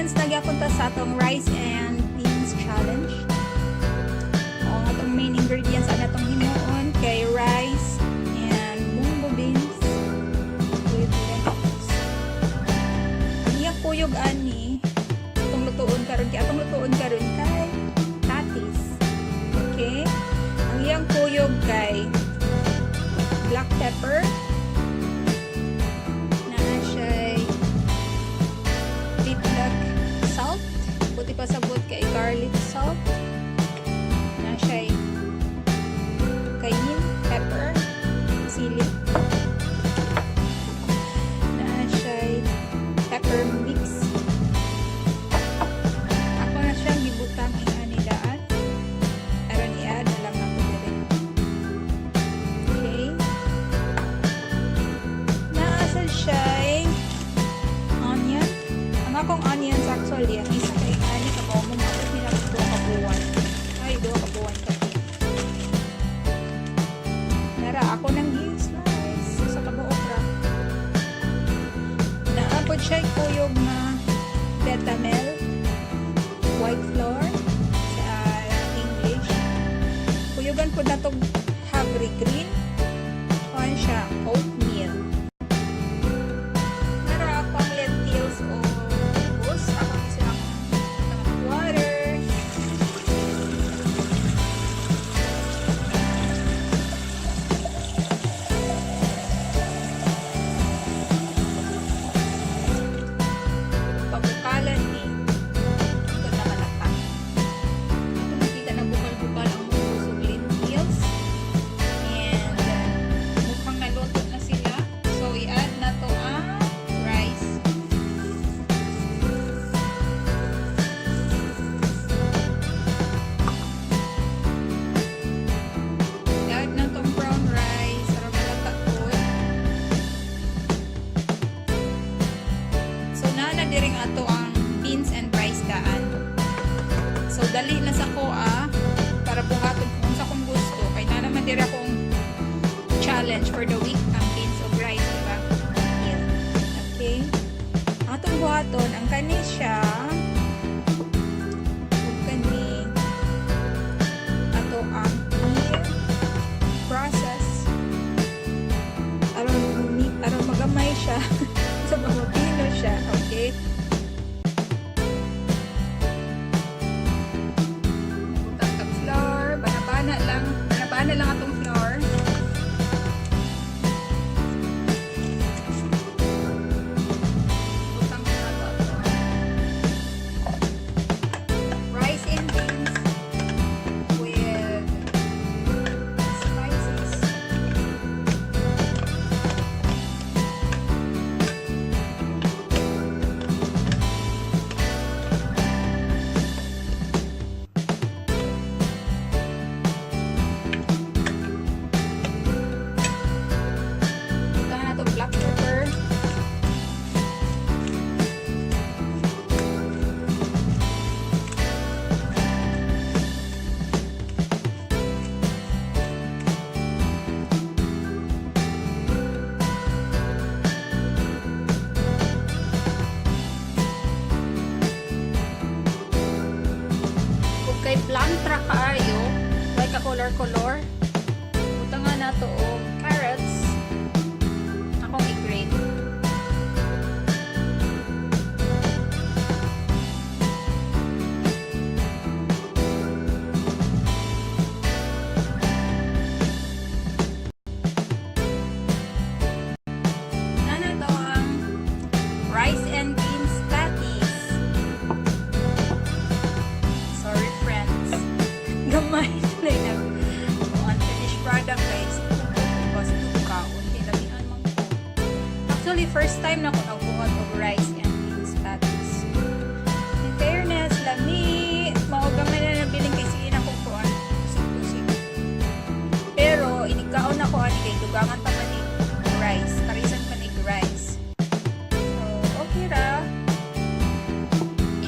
Friends, nagyapon ta sa atong rice and beans challenge. Ang atong main ingredients ang atong himuon kay rice and munggo beans with lentils. Ang iyang kuyog ani atong lutuon karon kay atong lutuon karon kay patis. Okay? Ang iyang kuyog kay black pepper, naa siya deep black salt, buti pa sabot kay garlic salt, naa siya cayenne pepper, sili, naa siya pepper mix. Ako na siyang gibutang ingani daan aron i-add na lang ako diri. Okay, naa sad siya onion. Ang akong onions, actually, ang isa kay ani kabaw mo maabot nila og 2 ka buwan. Ay, 2 ka buwan ka. Nara ako nang gi-slice sa kabuok ra. Naa pod siya kuyog nga bechamel, white flour sa English. Kuyugan pod natog Havre green. Kuan siya, oatmeal. Nara akong lentils o munggos. Ako silang water. Pabukalan ni hangtod na malata. Ato makita na bukal-bukal ang munggos ug lentils. And mukhang naluto na sila. So i-add na to ang rice. I-add na tong brown rice para malata pod. So naa na diring ato ang beans and rice daan. So dali na sa ko para buhaton kung sa kong gusto kay naa naman diri akong challenge for the week ang beans ug rice, di ba? Yeah. Okay. Ang atong buhaton ang kani siya ug kani ato ang i-process aron aron magamay siya sa mga pino siya, okay? Butang tag flour, bana-bana lang, bana-bana lang atong flour. Butang na to ato. Rice and beans with spices. Butang na to black pepper. Kung kay plantra kaayo, like a color-color, butang nga nato og carrots. Akong i-grate. Naa na to ang rice and beans patties. Sorry, friends. Gamay na yun. Unfinished product guys. Basta kaon. Kay lamian man ko. Actually, first time na ako nagbuhat og rice and beans patties. In fairness, lami. Mao gamay na nabiling kay sige na kong kuan. Tusik-tusik. Pero, inigkaon ako ani kay dugangan pa man ni rice. Parisan pa ni rice. So, okay ra.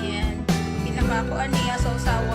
And, pinakakuan niya sa usawa.